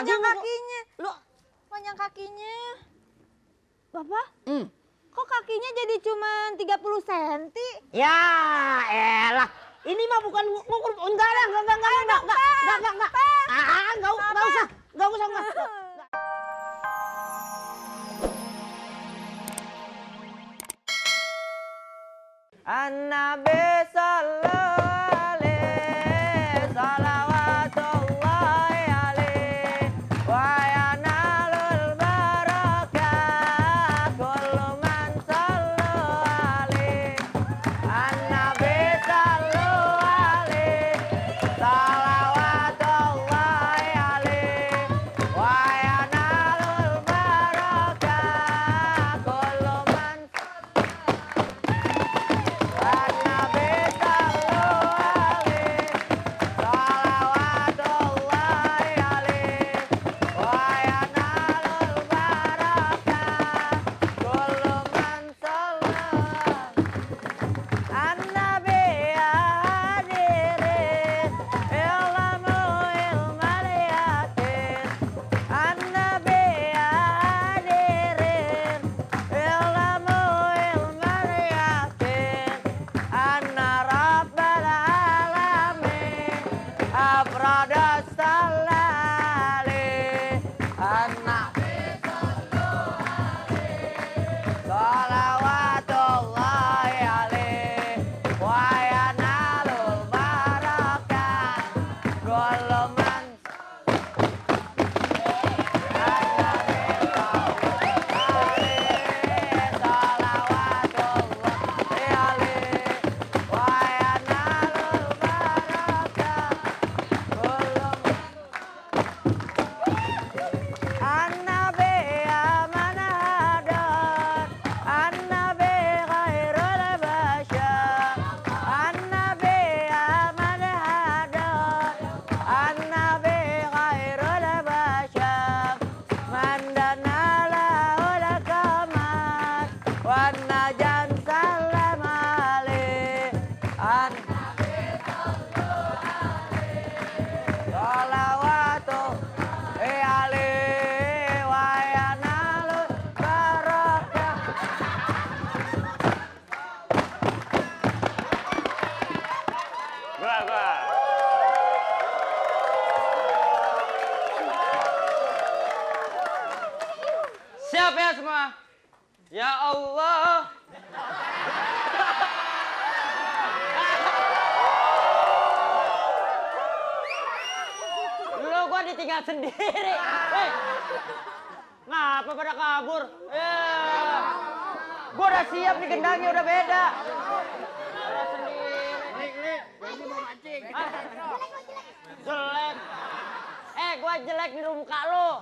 panjang kakinya. Lu panjang kakinya. Bapak? Kok kakinya jadi cuma 30 cm? Ya elah. Ini mah bukan ngukur. Enggak. Enggak usah. An-Nabi sallallahu alaihi salawatullahi alaihi wa yanalul barakah kullu man sallallahu alaihi. An-Nabi sallallahu alaihi salawatullahi alaihi wa yanalul barakah kullu man Afroda salali anak salawatullahi alaihi wa yanalul barakah kullu man Najan salam alaihi salawatu alaihi wa yanalul barakah. Gua. Siap ya semua? Ya Allah. Lu gua ditinggal sendiri. Ngapa pada kabur? Gua udah siap nih, gendangnya udah beda. Udah sendiri. Ini mau mancing. Jelek. Gua jelek di muka lu.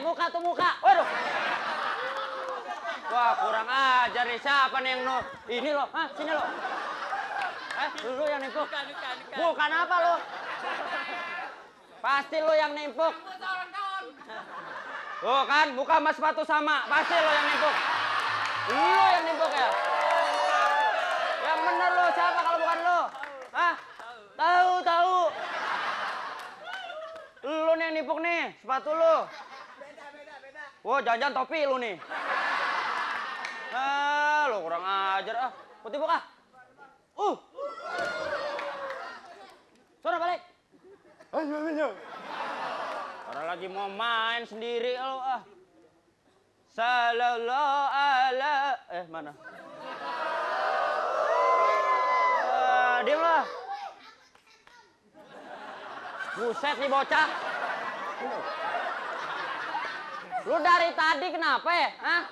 Muka tuh muka. Waduh. Wah, kurang ajar nih. Siapa nih yang ini lo? Hah, sini lo. Lu yang nimpuk. Bukan apa lo? Pasti lo yang nimpuk. Tuh kan, muka sama sepatu sama. Pasti lo yang nimpuk. Lo yang nimpuk ya? Yang bener lo, siapa kalau bukan lo? Hah? Tahu. Lu nih yang nimpuk nih, sepatu lu. Wah, jangan-jangan topi lu nih. Lu kurang ajar ah. Putih buka. Suara balik. Orang lagi mau main sendiri lu ah. Sallallahu ala mana? Diam lah. Buset nih bocah. Lu dari tadi kenapa ya? Hah?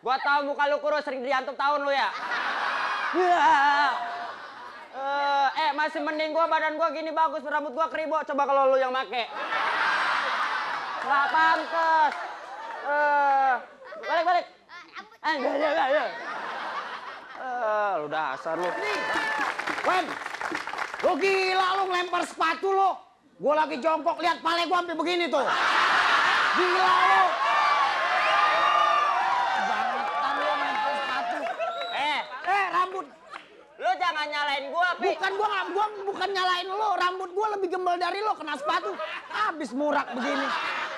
Gua tahu muka lu kurus, sering diantuk tahun lu ya. Masih mending gua, badan gua gini bagus, rambut gua keribo. Coba kalau lu yang make. Nggak pantes. Balik. Enggak. Lu dasar lu. Wen, lu gila lu ngelempar sepatu lu. Gua lagi jongkok, lihat pale gua sampai begini tuh. Gila lu. Bangetan lu ngelempar sepatu. gua, Pi. Gua bukan nyalain lo, rambut gua lebih gembel dari lo, kena sepatu. Habis murak begini.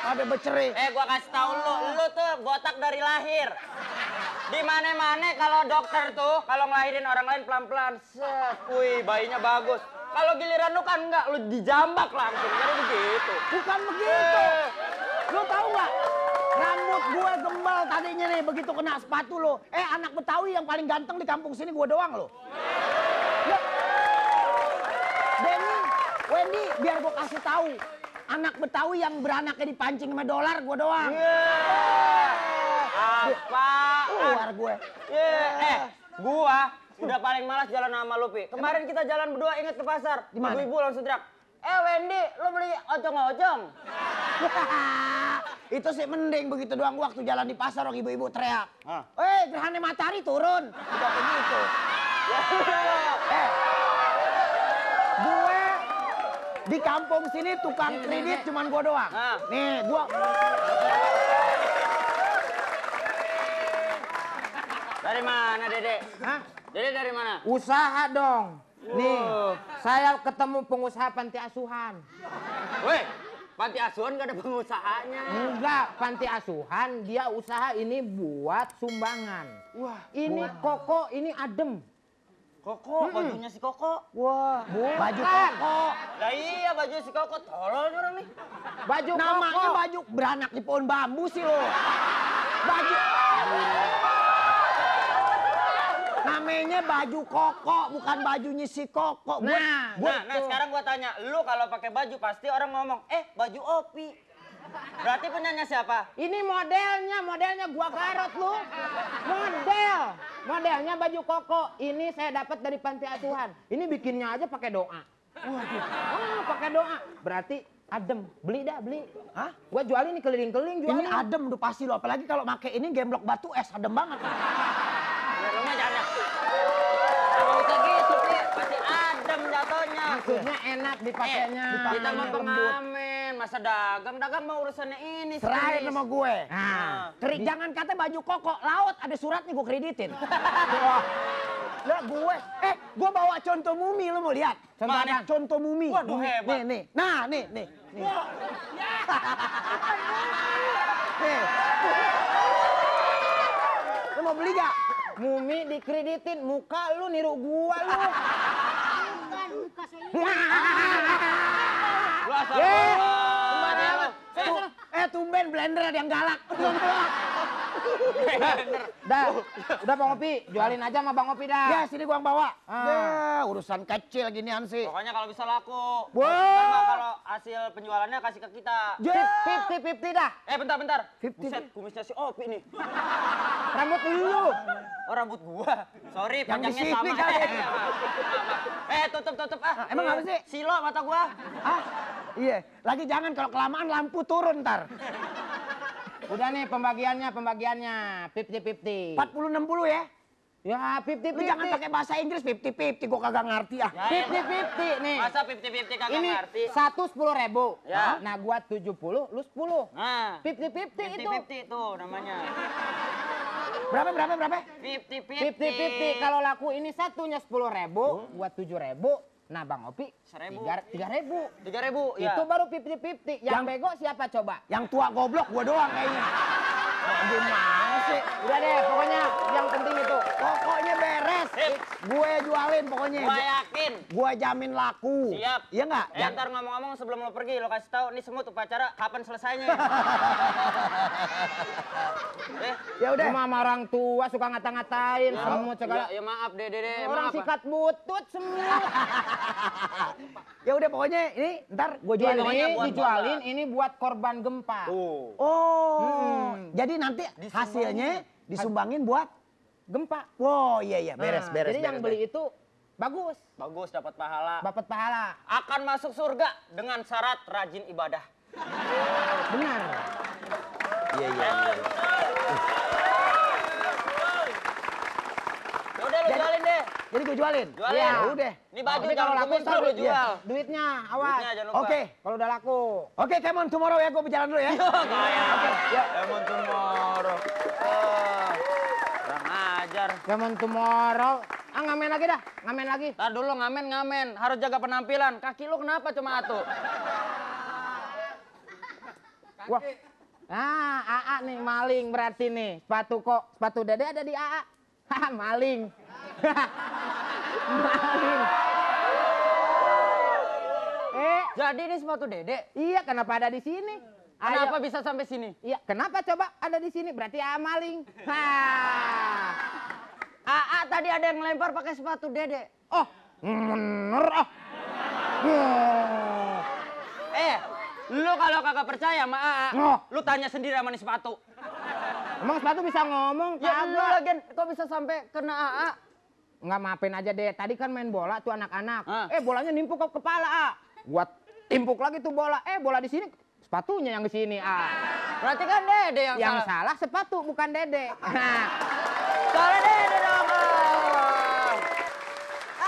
Ada beceri. Gua kasih tahu lu tuh botak dari lahir. Di mana-mana kalau dokter tuh kalau ngelahirin orang lain pelan-pelan, set, wih bayinya bagus. Kalau giliran lu kan enggak, lu dijambak langsung. Jadi begitu. Bukan begitu. Lo tahu nggak? Rambut gue gembel tadinya nih begitu kena sepatu lo. Anak Betawi yang paling ganteng di kampung sini gue doang lo. Denny, Wendy, biar gue kasih tahu. Anak Betawi yang beranaknya dipancing sama dolar gue doang. Apaan? Keluar gue. Gua udah paling malas jalan sama lu, Pi. Kemarin kita jalan berdua inget ke pasar. Di mana? Ibu-ibu langsung teriak, Wendy, lu beli ojong-ojong. Itu sih mending begitu doang waktu jalan di pasar orang ibu-ibu teriak. Hah? Gerhana matahari turun. Udah begitu. Gue di kampung sini tukang kredit cuman gue doang. Nih, gue Dari mana, Dede? Hah? Dede dari mana? Usaha dong. Nih, saya ketemu pengusaha panti asuhan. Weh, panti asuhan gak ada pengusahanya. Enggak, panti asuhan dia usaha ini buat sumbangan. Wah, Ini Koko, ini Adem. Koko, bajunya si Koko. Wah, baju Bukan. koko. Lah iya, baju si Koko. Tolol nih orang nih. Baju Namanya Koko. baju beranak di pohon bambu sih lo. Baju. Namanya baju koko, bukan bajunya si Koko. Nah, Nah, sekarang gua tanya, lu kalau pakai baju pasti orang ngomong, baju Opi. Berarti punyanya siapa? Ini modelnya gua garot lu. Modelnya baju Koko. Ini saya dapat dari panti asuhan. Ini bikinnya aja pakai doa. Waduh. Oh, pakai doa. Berarti Adem, beli dah, beli. Hah? Gua jualin nih keliling-keliling jualin. Ini adem udah pasti lo, apalagi kalau pakai ini gemblok batu es adem banget. Lu mah jangan. Kalau usah gitu, Pi. Pasti adem jatuhnya. Maksudnya enak dipakainya. Kita mau pengamen, masa dagang mau urusannya ini. Serahin sama gue. Nah, Jangan kata baju koko, laut ada suratnya gue kreditin. Lah gue, gue bawa contoh mumi, lo mau lihat? Contoh Mana? apa? Contoh mumi. Waduh, hebat. Nih. Nah, nih. Nih. Lo mau beli gak? Mumi dikreditin, muka lu niru gua lu. Lu asal Tumben blender ada yang galak. Udah Bang Opi, jualin aja sama Bang Opi dah. Ya, sini gua yang bawa. Ah. Ya, urusan kecil ginian sih. Pokoknya kalau bisa laku. Wah. Sama kalau hasil penjualannya kasih ke kita. Ya. 50-50 dah. Bentar. 50. Buset, kumisnya si Opi nih. Rambut lu. Oh, rambut gua. Sorry, Yang di panjangnya sini sama. kali. Tutup ah. Emang apa sih? Silo mata gua. Iya, lagi jangan kalau kelamaan lampu turun ntar. Udah nih pembagiannya 50-50. 40-60 ya. Ya, Lu jangan 50-50. pakai bahasa Inggris 50-50, gua kagak ngerti ah. Ya, 50-50 nih. Masa 50-50 kagak Ini ngerti? 110.000. Ya. Nah, gua 70, lu 10. Nah, 50-50 itu. 50-50 tuh namanya. Berapa? 50-50. Kalau laku ini satunya 10.000, gua 7.000. Nah, Bang Opi 1.000. 3.000. 3.000 ya. Itu baru 50-50. Yang bego siapa coba? Yang tua goblok gua doang kayaknya. Gimana sih? Udah deh, pokoknya yang penting itu. Pokoknya beres. Sip. Gue jualin pokoknya. Gua yakin. Gua jamin laku. Siap. Iya nggak? Ntar ngomong-ngomong sebelum lo pergi, lo kasih tahu nih semut upacara kapan selesainya. Ya udah. Cuma sama orang tua suka ngata-ngatain semut segala. Ya maaf Dede. Orang maaf, sikat butut semut. Ya udah pokoknya ini ntar gue jualin. pokoknya Ini buat dijualin, ini buat korban gempa. Tuh. Oh. Jadi nanti hasilnya disumbangin buat Gempa. wow, iya beres. Nah, Jadi yang beli itu bagus, Bagus dapat pahala. dapat pahala. Akan masuk surga dengan syarat rajin ibadah. Benar. Iya. Ya udah lo jualin deh. Jadi gue jualin. Jualin. Ya udah. Ini baju Tapi kalau jangan laku kumis ntar lo jual. duitnya, awas. Duitnya jangan lupa. Oke. Kalau udah laku. Oke, come on tomorrow ya, gue berjalan dulu ya. Oke. Emon tomorrow. Kurang ajar. Come on tomorrow. Ah, ngamen lagi dah, ngamen lagi. Tar dulu ngamen. Harus jaga penampilan. Kaki lu kenapa cuma atu? Wah. Ah, AA nih maling berarti nih. Sepatu Dede ada di AA. Haha, maling. Maling. Jadi ini sepatu Dede. Iya, kenapa ada di sini? Kenapa Ayo. bisa sampai sini? Iya, kenapa coba ada di sini? Berarti AA maling. AA tadi ada yang lempar pakai sepatu Dede. Oh, bener ah. Lu kalau kagak percaya sama AA, Oh. lu tanya sendiri sama nih sepatu. Emang sepatu bisa ngomong? Ya lu Kagak. lagi kok bisa sampai kena AA? Nggak, maafin aja deh. Tadi kan main bola tuh anak-anak. Ah. Bolanya nimpuk ke kepala, ah. Gua timpuk lagi tuh bola. Bola di sini, sepatunya yang di sini, ah. Berarti kan Dede yang salah. salah sepatu, bukan Dede. Salah Dede dong.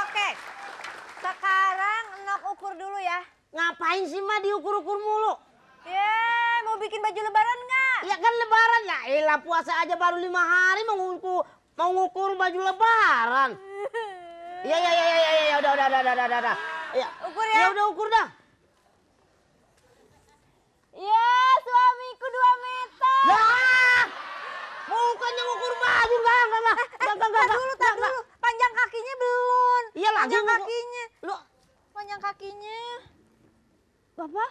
Oke. Sekarang Nok ukur dulu ya. Ngapain sih mah diukur-ukur mulu? Mau bikin baju lebaran nggak? Ya kan lebaran ya, elah puasa aja baru 5 hari mau ngukur baju lebaran. Ya udah. Ya. Ukur ya? Ya udah ukur dah. Ya, suamiku 2 meter. Lah, bukannya ngukur baju enggak. Tar dulu. Panjang kakinya belum. Iya lagi Panjang ngukur. kakinya. Lu Panjang kakinya. Bapak?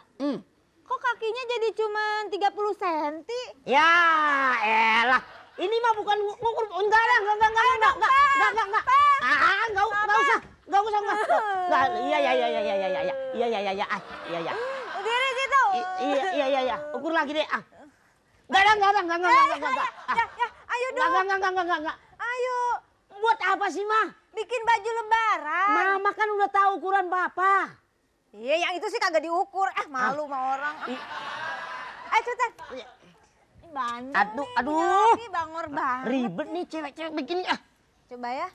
Kok kakinya jadi cuma 30 cm? ya elah. Ini mah bukan ngukur. Enggak. Enggak usah. Enggak. Iya. Berdiri gitu. Iya. Ukur lagi deh. Ah. Enggak. Ya, ayo dong. Enggak. Ayo. Buat apa sih, Mah? Bikin baju lebaran. Mama kan udah tahu ukuran Bapak. Iya, yang itu sih kagak diukur. Malu sama orang. Ayo cepetan. Ini bandel Aduh, nih, aduh. punya laki bangor banget. Ribet nih cewek-cewek begini. Ah. Coba ya.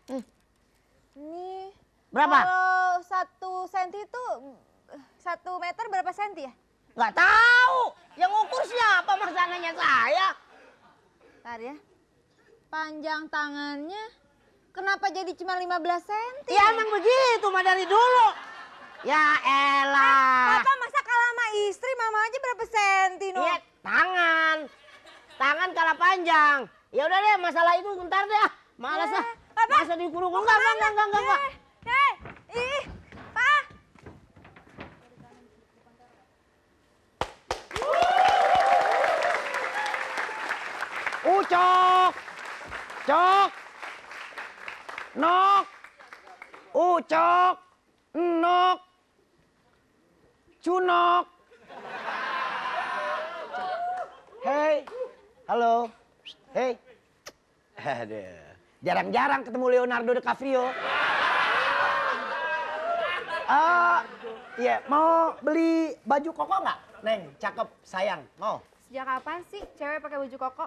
Ini. Berapa? Kalau 1 senti itu 1 meter berapa senti ya? Nggak tahu. Yang ukur siapa? Masa nanya saya? Ntar ya. Panjang tangannya kenapa jadi cuma 15 senti? Ya emang begitu mah dari dulu. Ya elah. Papa masa kalah sama istri, mama aja berapa senti, no? Iya, tangan kalah panjang. Ya udah deh, masalah itu ntar deh. Malas ah. Papa. Masa dikurung. Enggak. Pak. Ucok. Cok. Nok. Ucok. Nok. Cunok. Hei. Halo. Hei. Aduh. Jarang-jarang ketemu Leonardo DiCaprio. Iya, mau beli baju koko nggak? Neng, cakep, sayang. Mau? Sejak kapan sih cewek pakai baju koko?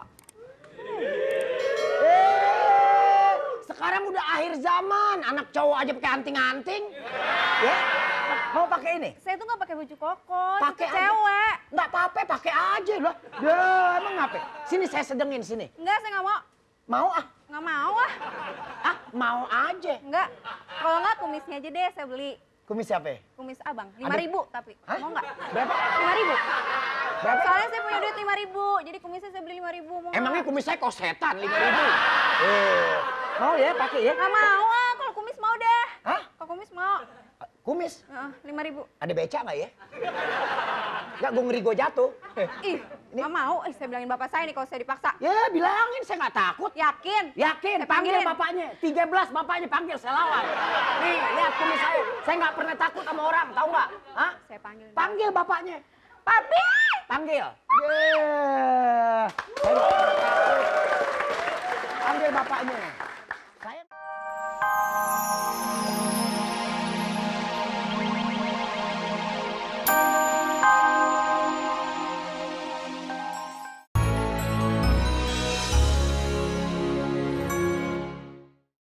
Sekarang udah akhir zaman, anak cowok aja pakai anting-anting. Ya, mau pakai ini? Saya tuh nggak pakai baju koko, Pakai itu aja. cewek. Nggak apa-apa, pakai aja lah. Ya, emang ngapain? Sini saya sedengin sini. Enggak, saya nggak mau. Mau ah? Nggak mau ah. Mau aja. Enggak. Kalau nggak kumisnya aja deh saya beli. Kumis siapa? Kumis abang, 5.000 tapi. Hah? Mau nggak? Berapa? 5.000. Berapa? Soalnya saya punya duit 5.000, jadi kumisnya saya beli 5.000. Mau Emangnya nggak? kumis saya kosetan 5.000. Mau ya, pakai ya? Nggak mau ah, kalau kumis mau deh. Hah? Kalau kumis mau. Kumis? 5.000. Ada beca nggak ya? Nggak, gue ngeri gue jatuh. Ih, nggak mau. Saya bilangin bapak saya nih kalau saya dipaksa. Ya, bilangin saya nggak takut. Yakin? Yakin, Saya panggil panggilin. bapaknya. 13 bapaknya panggil, saya lawan. Nih, lihat kumis saya. Saya nggak pernah takut sama orang, tahu nggak? Hah? Saya panggil. Panggil bapaknya. Papi! Panggil. Saya nggak pernah takut. Panggil bapaknya.